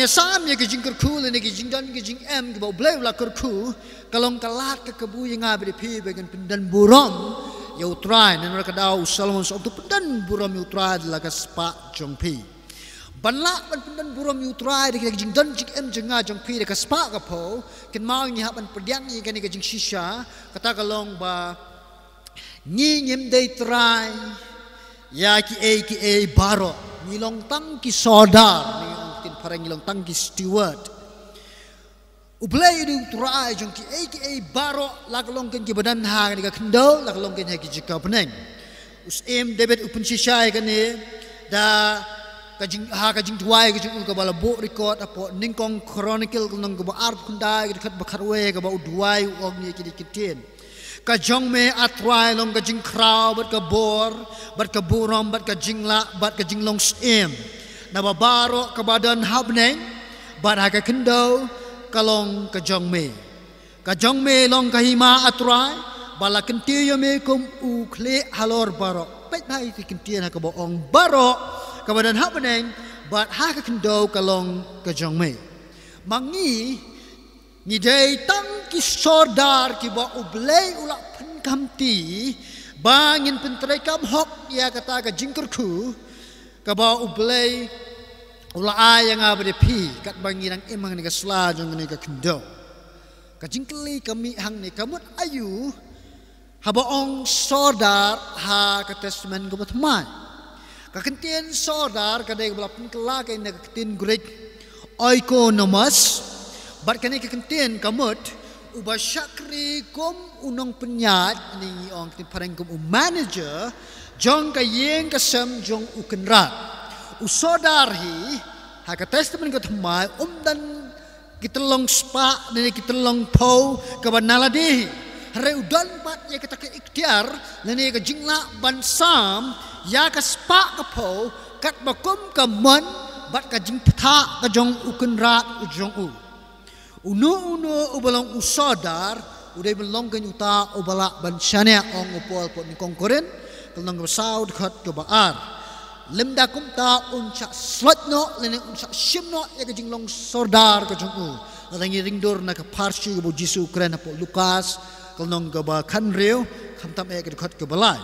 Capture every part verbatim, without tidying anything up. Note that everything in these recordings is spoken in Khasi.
Sam ïa ki jingkyrkhu lane ki jingdon ki jingem kiba U Blei u la kyrkhu, ka long ka lad ka kabu ïa nga bad ïa phi ba ngin pyndon burom ïa U Trai. Namar ka daw u Solomon sa ong to pyndon burom ïa U Trai da la ka spah jong phi. Ban lah ban pyndon burom ïa U Trai da ki jingdon jingem jong nga jong phi da ka spah ka phew, kynmaw ngi hap ban pdiang ïa kane ka jingshisha, kata ka long ba ngi ngim dei trai ïa kiei kiei baroh. Ngi long tang ki sordar, ngi ong ktien phareng ngi long tang ki steward. U Blei u dei U Trai jong kiei kiei baroh, la ka long kein kiba don ha kane ka khyndew, la ka long kein ha ki jaka bneng. U Syiem David u pynshisha ïa kane da ka jing, ha ka jingduwai ka jong u kaba la buh record hapoh Nyngkong Chronicle ka lynnong kaba arphew khyndai ka dkhot ba khatwei kaba u duwai u ong ïa kine ki ktien. Ka jong me, A Trai, long ka jingkhraw bad ka bor bad ka burom bad ka jinglah bad ka jinglong syiem. Naba baroh kaba don ha bneng bad ha ka khyndew ka long ka jong me. Ka jong me long ka hima, A Trai, ba la kyntiew ïa me kum u khlieh halor baroh. Peit bha ïa ki kyntien ha kaba ong baroh kaba don ha bneng bad ha ka khyndew ka long ka jong me. Ma ngi, ngi dei tang ki sordar kiba U Blei u la pynkhamti ba ngin pyntreikam hok ïa kata ka jingkyrkhu kaba U Blei u la ai ïa nga bad ïa phi katba ngi dang im hangne ha ka sla jong kane ka khyndew. Ka jingkylli ka mih hangne, ka mut aïu haba ong sordar ha ka Testament kaba thymmai? Ka kyntien sordar ka dei kaba la pynkylla kein na ka ktien Greek oikonomos, bad kane ka kyntien ka mut uba shakri kum u nongpynïaid, ne ngi ong ktien phareng kum u manager jong ka ïing ka sem jong u kynrad. U sordar hi ha ka Testament kaba thymmai um don ki tyllong spah lane ki tyllong phew kaba na lade hi. Hynrei u don pat ïa kata ka iktiar lane ka jinglah ban sam ïa ka spah ka phew katba kum ka mon bad ka jingpyrta ka jong u kynrad u jong u. Uno uno uba long u sordar u dei ban long kein uta uba lah ban shaniah, ong u Paul hapoh Nyngkong Korinth ka lynnong kaba saw dkhot kaba ar. Lymda kumta un shah slot noh lane un shah shim noh ïa ka jinglong sordar ka jong u. Lada ngi ring dur na ka pharshi kaba u Jisu u kren hapoh Lukas ka lynnong kaba khathynriew, khamtam eh ka dkhot kaba lai.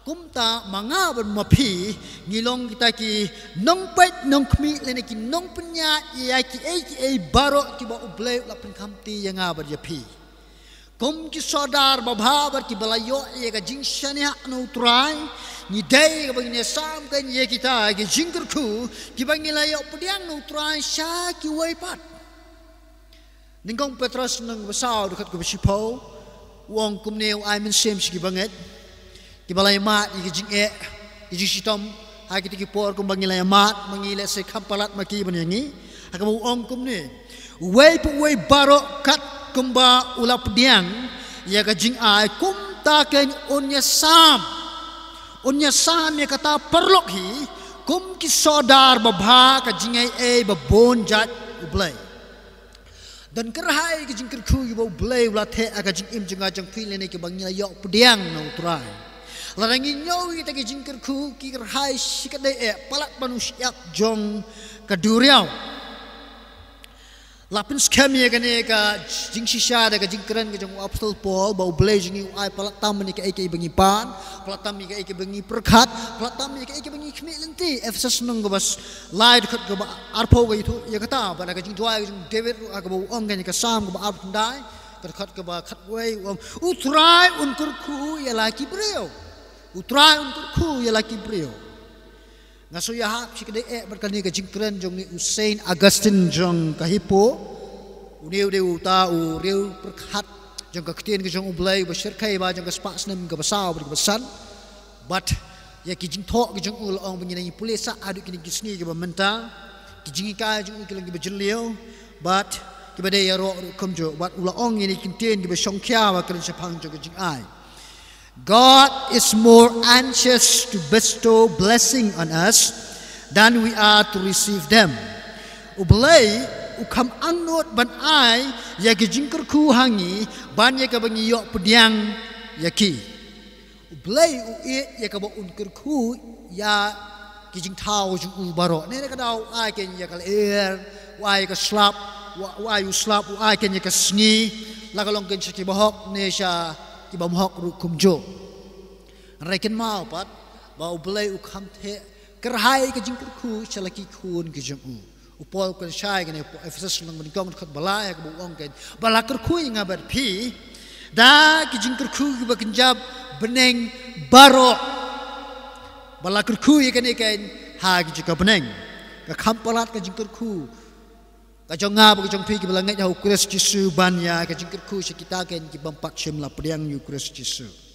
Kumta ma nga bad ma phi ngi long kita ki nongpeit nongkhmih lane ki nongpynïaid ïa kiei kiei baroh kiba U Blei u la pynkhamti ïa nga bad ïa phi. Kum ki sordar babha bad kiba la ïoh ïa ka jingshaniah na U Trai, ngi dei kaba ngin ïasam kein ïa kita ki jingkyrkhu kiba ngi la ïoh pdiang na U Trai sha kiwei pat. Nyngkong Petros lynnong kaba saw dkhot kaba shiphew u ong kumne, u ai mynsiem sha kiba ngeit, kiba la ïamad ïa ki jingeh ki jingshitom ha kita ki por kumba ngi la ïamad, ma ngi lehse kham palat ma ki ban ïa ngi. Ha kaba u ong kumne, uwei pa uwei baroh kat kumba u la pdiang ïa ka jingai, kumta kein un ïasam, un ïasam ïa kata paralok hi kum ki sordar babha ka jingaiei ba bun jait U Blei. Don kyrhai ki jingkyrkhu kiba U Blei u la theh ha ka jingim jong nga jong phi lane kiba ngi la ïoh pdiang na U Trai. Lada ngi ñiew ïa kita ki jingkyrkhu ki kyrhai shikatdei eh palat ban u shyiap jong ka duriaw. La pynskhem ïa kane ka jingshisha da ka jingkren ka jong u Apostol Paul ba U Blei jong ngi u ai palat tam ïa kaei kaei ba ngi pan, palat tam ïa kaei kaei ba ngi pyrkhat, palat tam ïa kaei kaei ba ngi khmih lynti. Ephesos lynnong kaba lai dkhot kaba arphew ka ïathuh ïa kata, bad ha ka jingduwai ka jong u David ruh ha kaba u ong kane ka Salm kaba arphew khyndai ka dkhot kaba khatwei u ong, U Trai un kyrkhu ïa la ki briew. U Trai un kyrkhu ïa la ki briew. Nga shu ïahap shikatdei eh bad kane ka jingkren jong une u Saint Augustine jong ka Hippo. Une u dei uta u riew pyrkhat jong ka ktien ka jong U Blei uba shyrkhei ba jong ka spah snem kaba saw bad kaba san. Bad ïa ki jingthoh ki jong u la ong ba ngi nang ïa pule sah haduh kine ki sngi kiba mynta. Ki jinghikai jong u ki long kiba jylliew bad kiba dei ïaroh ruh kumjuh. Bad u la ong ïa kine ki ktien kiba shongkhia ba kren shaphang jong ka jingai. God is more anxious to bestow blessing on us than we are to receive them. U Blei u kham angnud ban ai ïa ki jingkyrkhu ha ngi ban ïa kaba ngi ïoh pdiang ïa ki. U Blei u ïeit ïa kaba un kyrkhu ïa ki jingthaw jong u baroh. Ne ne ka daw u ai kein ïa ka lyer, u ai ka slap, u ai u slap, u ai kein ïa ka sngi, la ka long kein sha ki bahok ne sha ki bymhok ruh kumjuh. Hynrei kynmaw pat ba U Blei u kham theh kyrhai ka jingkyrkhu sha la ki khun ki jong u. U Paul u kren shai kane ha Ephesus lynnong ba nyngkong dkhot ba lai ha kaba u ong kein ba la kyrkhu ïa nga bad phi da ki jingkyrkhu kiba kynja bneng baroh. Ba la kyrkhu ïa kane kein ha ki jaka bneng. Ka kham palat ka jingkyrkhu ka jong nga bad ka jong phi kiba la ngeit ha U Khrist Jisu ban ïa ka jingkyrkhu sha kita kein ki bym pat shym la pdiang ïa U Khrist Jisu.